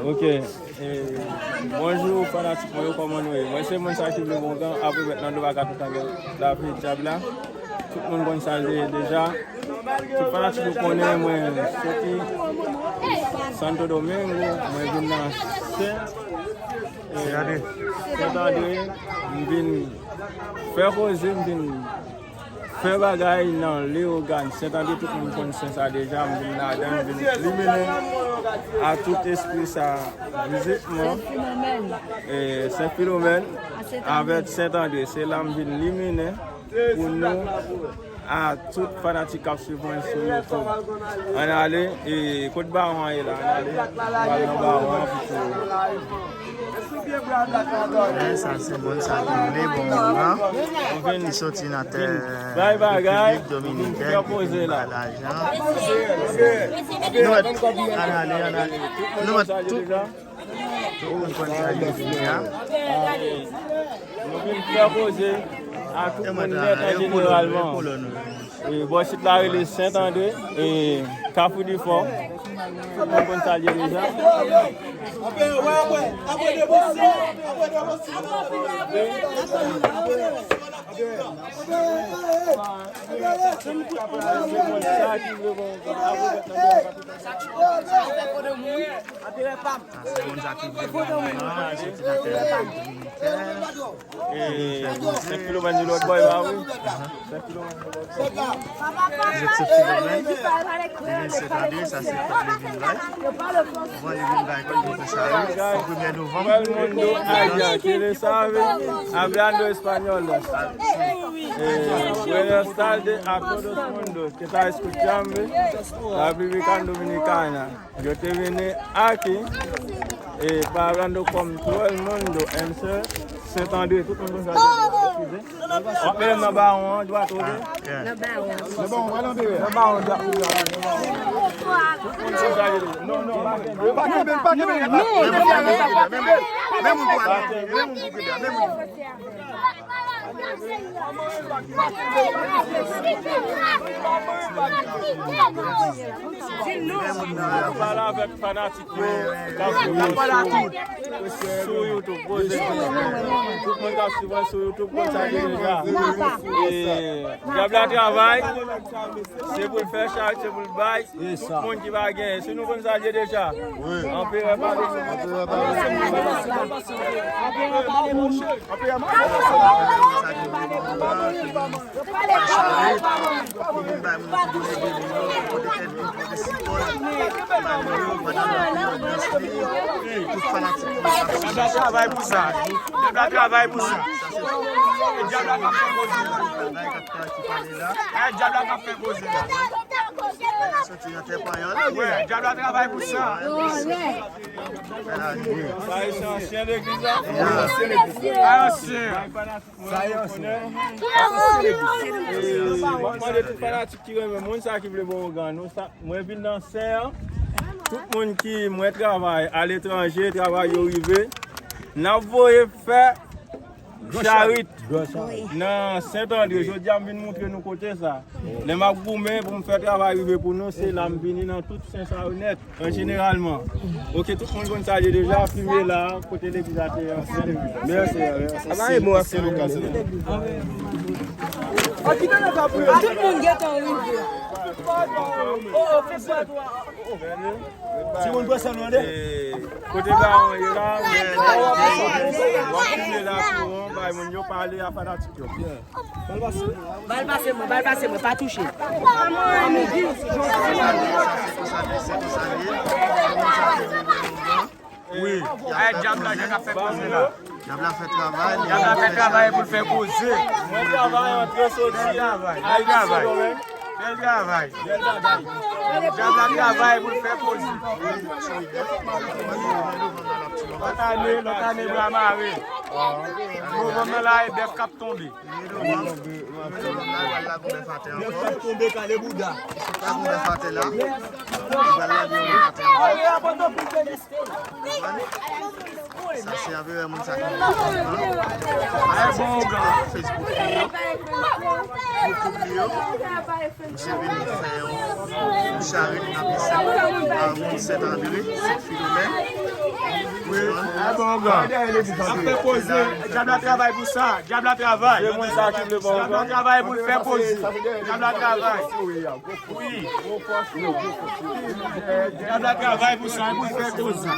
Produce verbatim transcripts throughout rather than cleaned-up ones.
Ok. E, bonjou, fanatik mwen yo, kòman nou ye? Mwen se moun sa ki vle bon gan, apre mèt nan do baka tout an gen lavi dyab la. Tout moun konn sa l ye deja. Tout fanatik yo konnen mwen soti Santo Domingo, mwen vin nan Sen, e, Sent Andre, m vin fè koze, m vin fè bagay nan Leyogàn, Sent Andre, tout moun konn Sen sa deja, m vin ladan, m vin elimine a tout espri sa, vizitman, e, Sen Filomèn avèk Sent Andre, se la m vin elimine pou nou, a tout fanatik k ap swiv mwen sou YouTube. Ann ale, e, kot Bawon an ye la? Ann ale, pral nan Bawon an pou tou. Men sa se moun sa ki vle bon moun an, ki soti nan tè Repiblik Dominikèn, ki vin bay lajan. Nou mèt, ann ale, ann ale. Nou mèt tout, tout moun konn sa li vini a. Nou vin fè koze a tout moun nèt an jeneralman. E, bò isit la rele Sent Andre, e, Kafou Difò. Tout moun konn sa l ye deja. Sa se moun sa ki vle bon moun an, soti nan tè Repiblik Dominikèn. E, Sen Filomèn di lòt bò la, wi. Sen Filomèn di lòt bò. Joseph Filomèn. Li vin Sent Andre, sa se fèt li vin bay. Bon, li vin bay kòl pou sa, wi. Pou premye novanm. Todo el mundo allá, que le sabe, hablando español. Eh, buenas tardes a todo el mundo que está escuchando la República Dominicana. Yo te vini aki, e, pa hablando con todo el mundo en Sent Andre, tout moun konn sa, eskize. W ap mennen m nan Bawon an, dwat, oke? Nan Bawon. Nan Bawon, pa nan Pere. Nan Bawon, dwat. Tout moun konn sa, non, non, pa kenbe. Pa kenbe, pa kenbe. Non, non, non, non. Men moun pou ale, men moun pou kenbe, men moun. Pale avèk fanatik yo k ap swiv mwen sou YouTube. Poze. Tout moun k ap swiv mwen sou YouTube konn sa deja. E, dyab la travay, se pou l fè chay, se pou l bay. Tout moun ki va genyen. Si nou konn sa l ye deja. Anperè pale. Anperè pale. Dyab la travay pou sa. Dyab la travay pou sa. E dyab la k ap fè koze la. E dyab la k ap fè koze la. Soti nan tè panyòl. Wi, dyab la travay pou sa. Sa e se ansyen legliz la? Sa e ansyen. Sa e ansyen. M ap mande tout fanatik ki renmen moun sa ki vle bon ougan nou sa, mwen vin nan Sen an. Tout moun ki mwen travay aletranje, travay yo rive. N ap voye fè charit nan Sent Andre. Jodi a m vin moutre nou kote sa. Lè m ap goumen pou m fè travay rive pou nou, se la m vini nan tout Sen sa yo nèt, an jeneralman. Oke, tout moun konn sa ye deja, fime la, kote legliz la te ye. Mèsi, mèsi. Tout moun gentan rive. Timoun pran san nou ande. Kote Bawon ye la, w ap filme la pou bay moun yo pale a fanatik yo. Bal pase mwen, bal pase mwen, pa touche. Wi. Ay, dyab la, dyab la fè koze la. Dyab la fè travay li. Dyab la fè travay pou l fè koze. Mwen travay antre soti. Bèl travay, bèl travay. Bèl travay. Dyab la travay pou l fè koze. Lòt ane, lòt ane, bra mare. Novanm nan la, e bèf k ap tonbe. Bèf k ap tonbe, kale bouda. Bèf k ap tonbe atè la. Sa se anperè moun sa ki nan Facebook yo. Misye vin fè yon, yon charit nan Pisèn, a Mont Sent Andre, Sent Filomèn. Wi, a bon, gad. Ap fè poze. Dyab la travay pou sa. Dyab la travay. Dyab la travay pou l fè poze. Dyab la travay. Wi. Dyab la travay pou sa, pou l fè poze.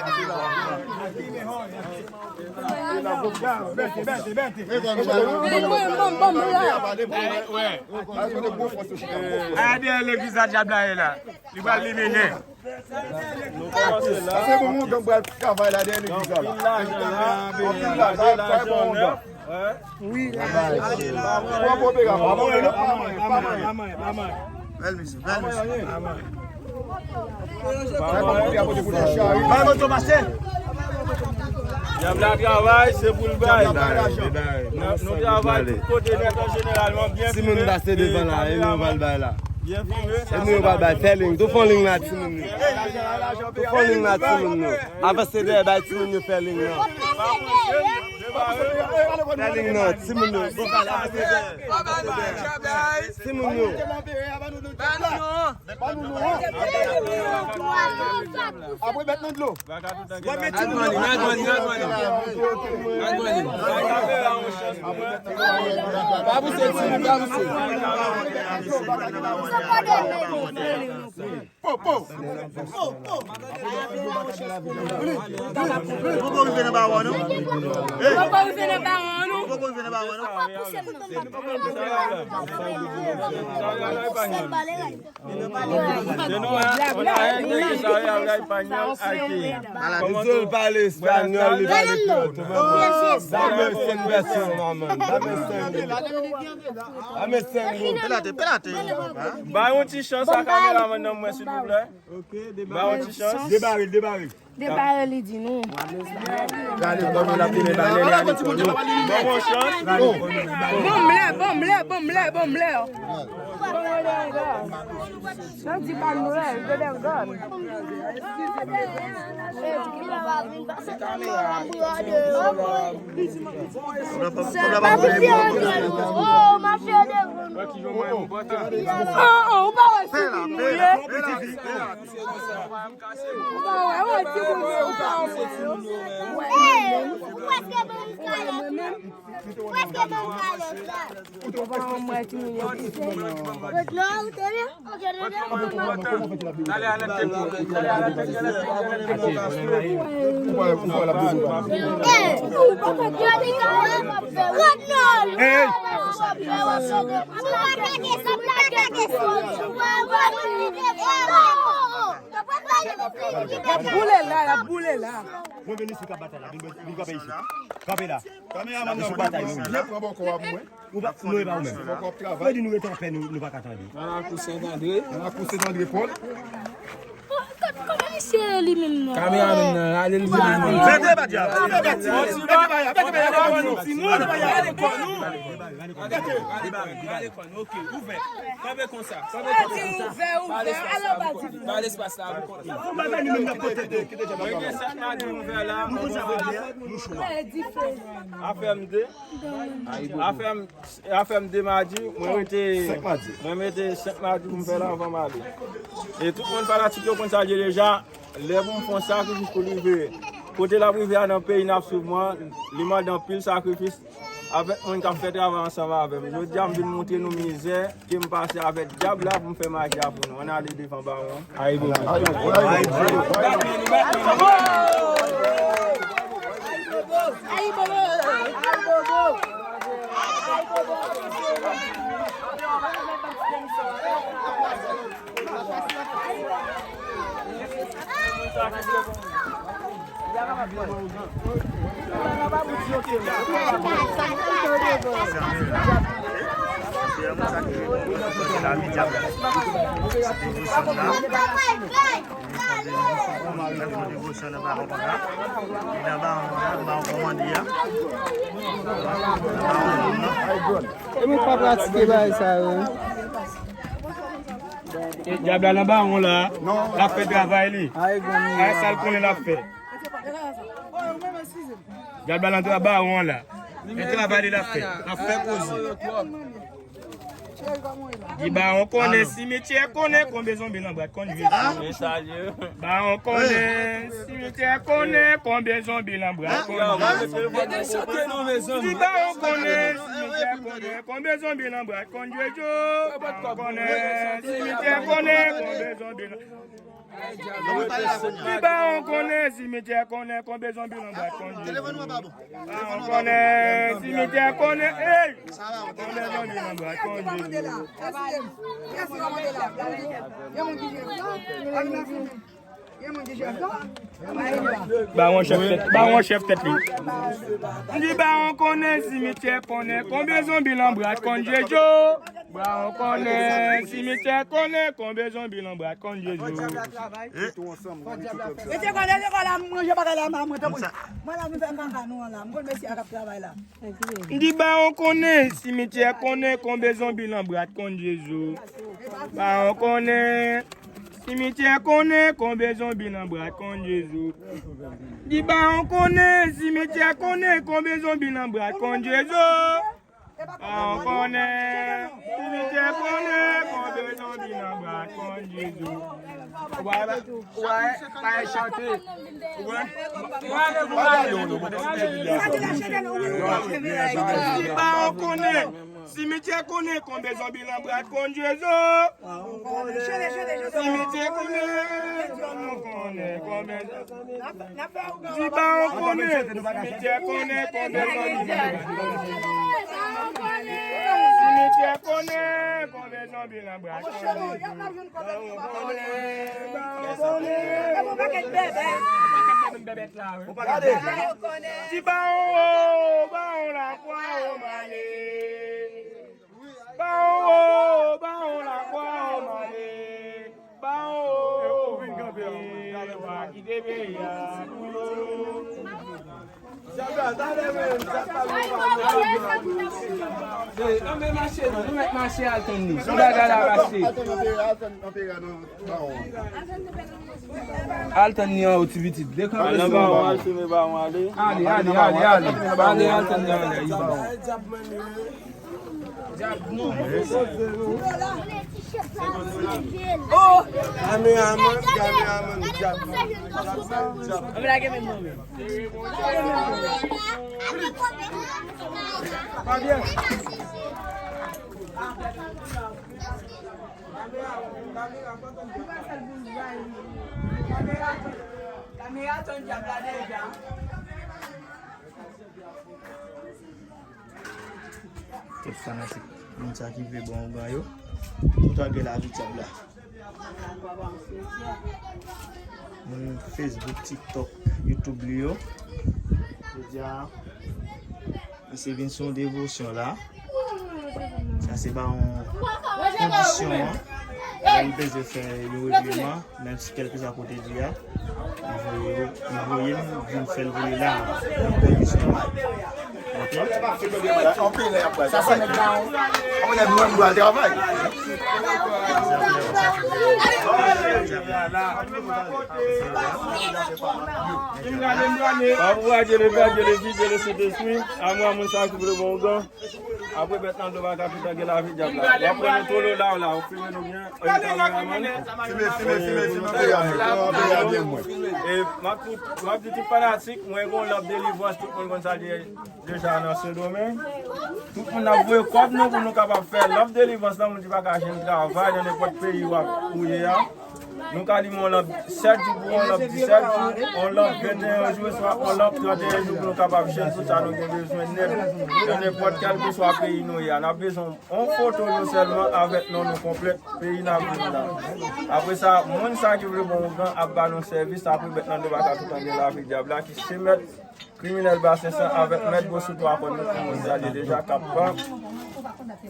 A dèyè legliz la dyab la ye la. Li pral limine. Pase bon, moun gang pral travay la dèyè legliz la. Anpil lajan, travay bon moun gang. Wi. Pran bon pega, pa manyen, pa manyen, pa manyen. Bèl mesye, bèl mesye. Bay moto pase. Dyab la travay, se pou l bay. Nou, nou travay tout kote nèt an jeneralman byen fime. Timoun pase devan la, e nou pral bay la. Byen fime. E nou pral bay, fè liy. Tou fon liy la, timoun yo. Tou fon liy la, timoun yo. Avanse dèyè, bay timoun yo fè liy la. Fè liy la, timoun yo. Timoun yo. Ba nou non. Apre mèt nan dlo. Good morning, good morning, good morning. Good morning. Pa pouse, timoun, pa pouse. Po, po. Poko rive nan bawon, non? Poko rive nan bawon, non? Poko rive nan bawon, non? Li di l pale espanyòl, li pale kreyòl. Dame cinco. Dame cinco. Dame cinco. Pelate, pelate. Ba yon ti chans a kameramann nan mwen, silvouplè. Ba yon ti chans. Debare, debare. Debare, li di nou. Gade kòman l ap vin bale, li ale kò nou. Ban m yon chans. Bon m lè, bon m lè, bon m lè, bon m lè. Sa di pa nou lè, Golden Gun. Sa pa fè anyen. Oh, ma fè de gon. Oh, oh, ou pa wè si nou ye. Ou pa wè, wè, timoun yo, ou pa wè. Ey, ou prèske ban m kalòt la. Ou prèske ban m kalòt la. Ou pa wè, timoun yo. Non, ou te byen? Ok, non, non, non, non. Ale, ale, tempo. Ale, ale, tempo. Ey, ou pa wè, kalòt la. Ey. Boule la, la boule la. Mwen vin isi, k ap batay la. Vin, vin kanpe isi. Kanpe la. Kameramann nan pran bòkò a pou mwen. Ou pa, non, e pa ou menm. Fò w ap travay. Ou di nou rete anpè, nou, nou pa ka tande. Nan lakou Sent Andre. Nan lakou Sent Andre Pòl. Kòman misye ye li menm non? Kameramann nan, ale l vini non. Mete ba dyab. Mete ba dyab. Mete ba dyab. Mete ba dyab. Gade kò nou. Gade kò nou. Gade kò nou. Ok, ouvè. Kanpe konsa. Kanpe konsa. Ouvè, ouvè. Al anba di. Ba l espas la. Mwen gen sèt madi m ouvè la. Afè m de. Afè m, afè m de madi, mwen rete, mwen mete senk madi pou m fè la anvan m ale. E tout moun fanatik yo konn sa l ye deja, lè pou m fè yon sakrifis pou l rive kote l ap rive a nan peyi n ap swiv mwen, li mande anpil sakrifis avèk moun k ap fè travay ansanm avè m. Jodi a, m vin montre nou mizè ke m pase avèk dyab la pou m fè maji a pou nou. Ann ale devan bawon. Ayibobo. Ayibobo. E mwen pa pratike bagay sa yo. Dyab la nan bawon la. L ap fè travay li. Ay, sa l konnen l ap fè. Dyab la nan bawon la. E travay li l ap fè. L ap fè koze. Di Bawon konnen, simetyè konnen, konbyen zonbi nan bwat konn jwe. Bawon konnen, simetyè konnen, konbyen zonbi nan bwat konn jwe. Di Bawon konnen, simetyè konnen, konbyen zonbi nan bwat konn jwe. Bawon konnen, simetyè konnen, konbyen zonbi nan Di Bawon konnen, simetyè konnen, konbyen zonbi nan bwat konn Jezi. Bawon konnen, simetyè konnen, ey! Konbyen zonbi nan bwat konn Jezi. Bawon chèf tèt, Bawon chèf tèt li. M di Bawon konnen, simetyè konnen, konbyen zonbi nan bwat konn Jezi. Bawon konnen, simetyè konnen, konbyen zonbi nan bwat konn Jezi. Mesye, konnen se kò la, m ranje bagay la, m a mwen tanpri. Mwen la, vin fè kaka nou an la. M konn mesye a k ap travay la. M di Bawon konnen, simetyè konnen, konbyen zonbi nan bwat konn Jezi. Bawon konnen, simetyè konnen, konbyen zonbi nan bwat konn Jezi. Di Bawon konnen, simetyè konnen, konbyen zonbi nan bwat konn Jezi. Bawon konnen, simetyè konnen, konbyen zonbi nan bwat konn Jezi. Ou pa, ou pa, pa chante. Ou wè? Di Bawon konnen, simetyè konnen, konbyen zonbi nan bwat konn Jezi. Simetyè konnen, nou konnen, konbyen Di Bawon konnen, simetyè konnen, konbyen zonbi nan bwat konn Jezi. Simetyè konnen, konbyen zonbi nan bwat konn Jezi. Bawon konnen, Bawon konnen. Di Bawon, o, Bawon lakwa, o, m ale. Bawon, o, Bawon lakwa, o, m ale. Bawon, o, m ale. Wa kite peyi a pou yo. Ann mache non, nou mèt mache al tann li. Sou bagay la rache. Al tann li anwo, ti pitit. Dekanpe sou Bawon. Ale, ale, ale, ale. Ale, al tann li anlè, Bawon. Kameraman, kameraman, djab. Djab, djab. Kamera tann djab la deja. Tout fanatik, moun sa ki vle bon ougan yo, tout an gen lavi djab la. Moun Facebook, TikTok, YouTube li yo. Jodi a, misye vin sou yon devosyon la. Sa se pa yon kondisyon an. Lè li bezwen fè yon regleman, menm si kèlkeswa kote li a, li voye, li voye m vin fè l voye la, nan kondisyon an. Ok? Anpil lè y ap pral travay. Anpil lè nou menm nou al travay. Papa, Papa, Dye, le Pè, Dye, le Fis, Dye, le Sentespri. A mwen, moun sa ki vle bon ougan. Apre bèt nan do pa ka foutan gen lavi djab la. W ap pran yon tolo la, w la, w filme nou byen. Oye, kameramann. Filme, filme, filme, filme, peye a byen, peye a byen, mwen. E m ap tout, m ap di tout fanatik, mwen gen yon lanp delivrans, tout moun konn sa l ye deja nan Sendomeng. Tout moun ap voye kòb nou pou nou kapab fè lanp delivrans lan, moun ki pa ka jwenn travay nan nenpòt peyi w ap, ou ye a. Nou ka limen yon lanp sèt jou pou yon lanp disèt jou, yon lanp venteyen jou, swa yon lanp tranteyen jou pou nou kapab jwenn tout sa nou gen bezwen nèt nan nenpòt kèlkeswa peyi nou ye a. N ap bezwen yon foto nou sèlman avèk non nou konplèt, peyi n ap viv la. Apre sa, moun sa ki vle bon ougan ap ba nou sèvis, apre bèt nan do pa ka foutan gen lavi djab la ki se mèt Kriminèl Basen San avèk mèt Gwo sou twa kòn nou, tout moun salye deja, k ap pran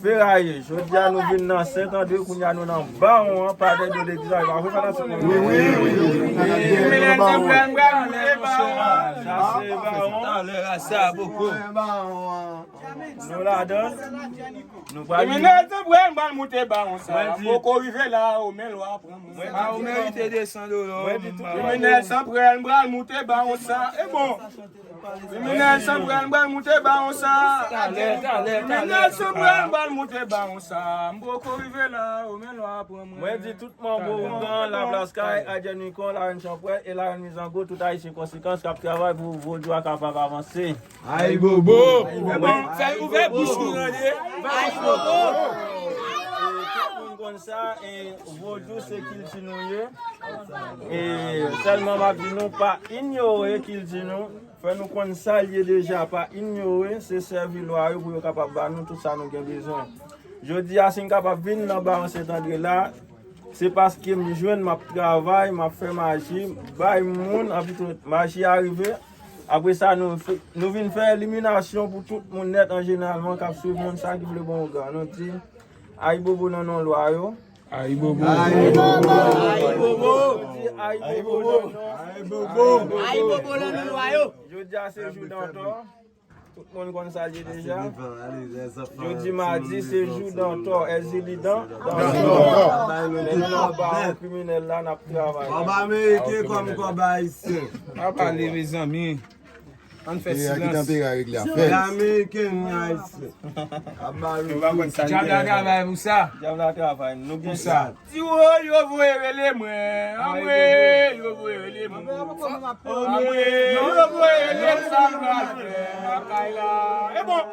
Feraye, jodi a nou vin nan Sent Andre, kounye a nou nan Bawon an, pa dèyè do legliz la, pa vre fanatik mwen? Wi, wi, wi, wi. Kriminèl san pral, pral, pral, sa se Bawon. Talè a sa, poko. Nou ladan, nou pral. Kriminèl san pral, pral moute Bawon sa. Mwen di, poko rive la, o men lwa pran mwen. Mwen di, o merite de san dola. Mwen di tout. Kriminèl san pral, pral moute Bawon sa. E bon. Kriminèl san pral, pral moute Bawon sa. Talè, talè, talè. Kriminèl san pral, pral moute Bawon sa. M poko rive la, o men lwa pran mwen. Mwen di tout manbo ougan, Laplas Kay, Adjè Nikon, Larèn Chanpwèl e Larèn Mizango, tout Ayisyen konsekans k ap travay pou Vodou a kapab avanse. Ayibobo! Fè ouvè bouch nou tande. Ayibobo! E, tout moun konn sa, e, Vodou se kilti nou ye. E sèlman m ap di nou, pa inyore kilti nou. Fè nou konn sa l ye deja, pa inyore, se sèvi lwa yo pou yo kapab ba nou tout sa nou gen bezwen. Jodi a, si n kapab vin nan Bawon Sent Andre la, se paske m jwenn m ap travay, m ap fè maji, bay moun, anpi tou maji a rive. Apre sa, nou, fè- nou vin fè eliminasyon pou tout moun nèt an jeneralman k ap swiv moun sa ki vle bon ougan. Nou di, ayibobo nan non lwa yo. Ayibobo. Ayibobo. Ayibobo. Ayibobo. Ayibobo. Ayibobo nan non lwa yo. Jodi a se jou dantò. Tout moun konn sa l ye deja. Jodi madi se jou dantò, èzilidan dantò. Men nou nan Bawon kriminèl la, n ap travay. Kòb ameriken kòm kòb ayisyen. Pa pale, mezanmi. Ann fè silans. Ki tanpera regle afè. Ni ameriken, ni ayisyen. Ap ba yo. Dyab la travay pou sa. Dyab la travay. Nou gen sa. Ti woy yo voye rele mwen. Anmwe, yo voye rele mwen. Anmwe, yo voye rele Salvatè. Lakay la. E bon.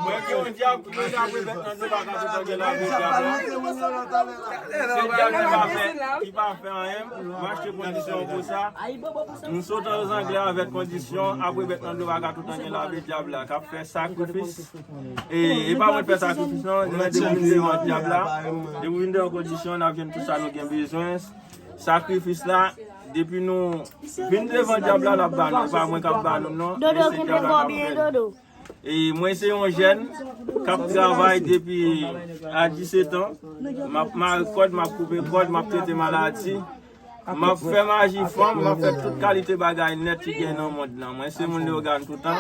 Mwen gen yon dyab ki deja apre bèt nan dlo, pa ka tout an gen la, gwo dyab la. Se dyab ki pa fè, ki pa fè anyen, m achte kondisyon pou sa. M sot an zangle avèk kondisyon, apre bèt nan dlo, pa ka tout an gen la, dyab la, k ap fè sakrifis. E, e pa mwen fè sakrifis, non, mwen depi vin devan dyab la, depi vin devan kondisyon, n ap jwenn tout sa nou gen bezwen. Sakrifis la, depi nou vin devan dyab la, l ap ba nou. E pa mwen k ap ba nou, non. Dodo, men se dyab la k ap fè l. E mwen se yon jèn k ap travay depi a disèt an. M ap mare kòd, m ap koupe kòd, m ap trete maladi. M ap fè maji fanm, m ap fè tout kalite bagay nèt ki gen nan mond lan. Mwen se moun Leyogàn toutan.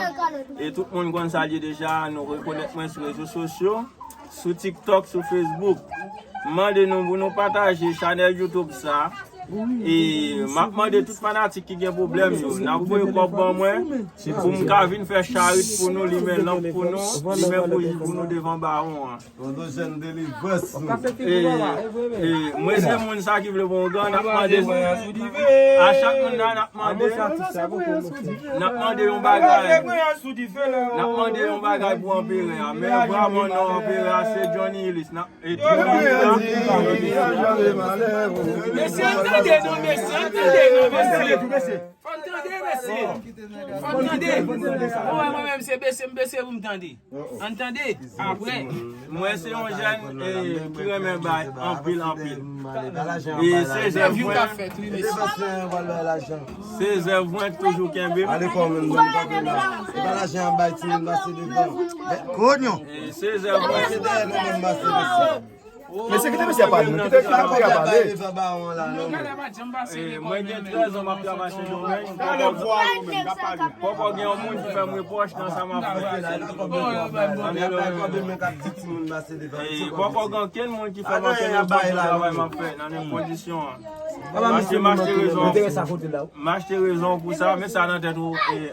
E tout moun konn sa l ye deja, nou rekonèt mwen sou rezo sosyo. Sou TikTok, sou Facebook. M mande nou pou nou pataje chanèl YouTube sa. E m ap mande tout fanatik ki gen pwoblèm yo, n ap voye kòb ban mwen pou m ka vin fè charit pou nou, limen lanp pou nou, limen bouji pou nou devan Bawon an. Tonton Jèn Delivrans nou. E, e, mwen se moun sa ki vle bon ougan, n ap mande a chak moun la, n ap mande, n ap mande yon bagay. N ap mande yon bagay pou anperè a. Men vwaman non anperè a se Johnny Ulysse. N ap, e, mesye, ann tande non, mesye, ann tande non, mesye. Fò n tande, mesye. Fò n tande. Mwen, mwen menm, se bese m bese pou m tande. Ann tande. Apre. Mwen se yon jèn, e, ki renmen bay anpil, anpil. E se zèv mwen. Se zèv mwen toujou kenbe m. Ale kò menm, menm kanpe la. E pa lajan an bay timoun pase devan. Konyon. E se zèv mwen. Mesye, kite mesye a pale, non. Kite, kite mesye a pale. E, mwen gen trèz an m ap travay Sendomeng. Poko gen yon moun ki fè m repwòch nan sa m ap fè. E, poko gen okenn moun ki fè m ankenn repwòch nan travay m ap fè, nan menm kondisyon an. Paske m achte rezon. M achte rezon pou sa, met sa nan tèt ou, e, e,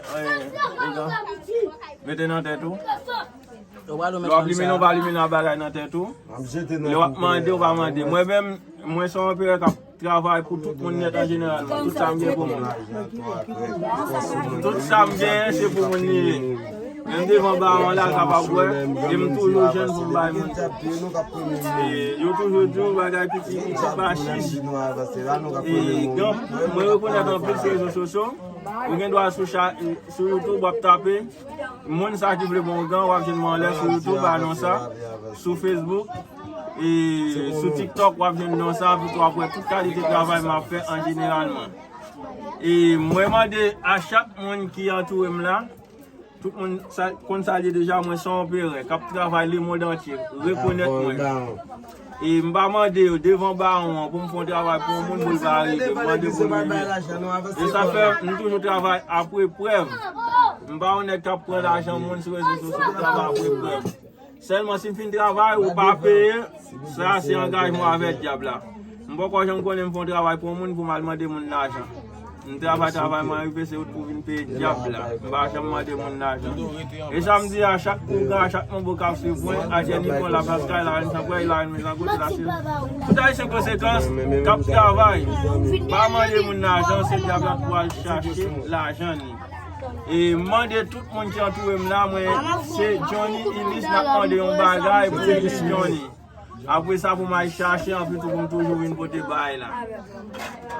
mete nan tèt ou. Lè w ap limen, ou pa limen nan bagay nan tèt ou. Lè w ap mande, ou pa mande. Mwen menm, mwen se yon anperè k ap travay pou tout moun nèt an jeneralman. Tout sa m gen pou moun. Tout sa m genyen, se pou moun li ye. Menm devan bawon la, kapab wè, e m toujou jwenn pou m bay moun. E yo toujou di w bagay piti, piti pa chich. E gen, mwen rekonèt anpil sou rezo sosyo. Ou gen dwa sou cha-, sou YouTube, w ap tape moun sa ki vle bon gan, w ap jwenn mwen anlè sou YouTube, anons sa, sou Facebook, e sou TikTok, w ap jwenn non sa, pou w ap wè tout kalite travay m ap fè an jeneralman. E mwen mande a chak moun ki antoure m la, tout moun sa, konn sa l ye deja, mwen se yon operè k ap travay lemonn antye, rekonèt mwen. E m pa mande yo devan bawon an pou m fè yon travay pou yon moun pou l pa rive. M mande pou m rive. E sa fè m toujou travay apre prèv. M pa yon nèg k ap pran lajan moun sou rezo sosyo pou travay apre prèv. Sèlman si m fin travay, ou pa peye, sa se angajman avèk dyab la. M poko janm konnen m fè yon travay pou yon moun pou m al mande moun lajan. M travay, travay, mwen rive se ou pou vin peye dyab la. M pa janm mande moun lajan. E sa m di a chak ougan, a chak manbo k ap swiv mwen, a Jenny Pon, Laplas Kay, Larenn Sanpwèy, Larenn Mezango, Delasil. Tout Ayisyen Konsekans k ap travay, pa mande moun lajan, se dyab la k pral chache lajan li. E m mande tout moun ki antoure m la, mwen se Johnny Illis, n ap mande yon bagay pou Illis Johnny. Apre sa, pou m al chache anpil tou, pou m toujou vin pote bagay la.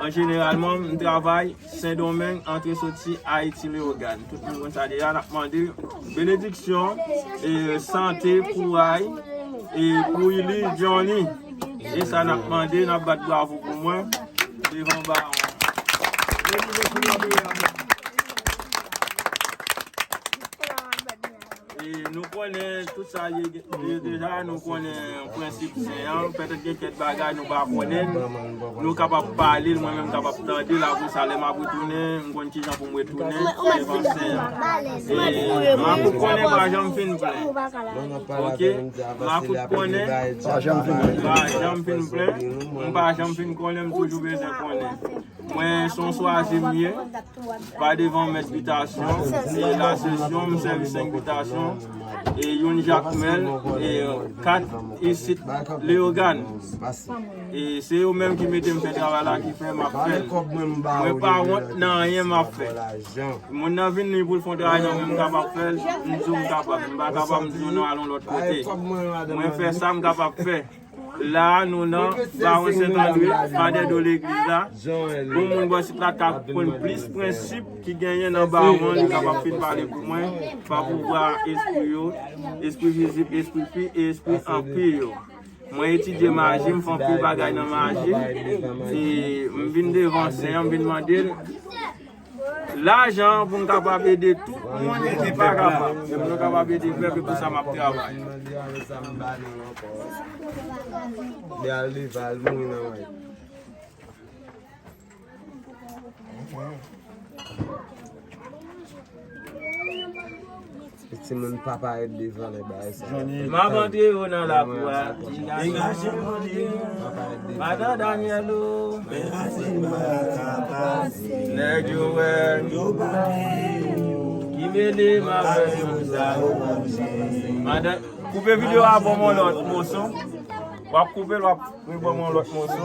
An jeneralman, m travay Sendomeng, antre soti Ayiti, Leyogàn. Tout moun konn sa deja, n ap mande benediksyon, e sante, kouray, e pou Illis Johnny. E sa n ap mande, n ap bat bravo pou mwen, devan bawon. E nou konnen tout sa ye, ye deja, nou konnen prensip sen an, petèt gen kèk bagay nou pa konnen, nou kapab pale l, mwen menm m kapab tande l, apre sa, lè m ap retounen, m konn kijan pou m retounen devan sen an. E makout konnen pa janm fin plen. Oke? Makout konnen pa janm fin plen. M pa janm fin konnen, m toujou bezwen konnen. Mwen se yon swazi m ye, pa devan mèt bitasyon, e lasesyon, m sèvi senk bitasyon, e youn Jakmèl, e kat isit Leyogàn. E se yo menm ki mete m fè travay la, ki fè m ap fè l. Mwen pa wont nan anyen m ap fè. Moun nan vin li pou l fè yon travay nan men m, m kapab fè l, m di w m kapab. M pa kapab, m di w non, al yon lòt kote. Mwen fè sa m kapab fè. La a, nou nan Bawon Sentandre, pa dèyè do legliz la. Yon moun bò sit la k ap konn plis prensip ki genyen nan bawon an, li kapab fin pale pou mwen, pa pouvwa espri yo, espri vizib, espri pi e espri anpi yo. Mwen etidye maji, m fè anpil bagay nan maji, e m vin devan sen an, m vin mande l, lajan pou m kapab ede tout moun ki pa kapab. Pou nou kapab ede pèp, e pou sa m ap travay. Li al leve, al mouri nan may. Timoun pa parèt devan lè bagay sa. M ap antre yo nan lakou a. Madan Daniel o. Nèg yo wè. Ki mele m avè yo. Madan, koupe videyo a, ban m yon lòt moso. W ap koupe l, w ap ban m yon lòt moso.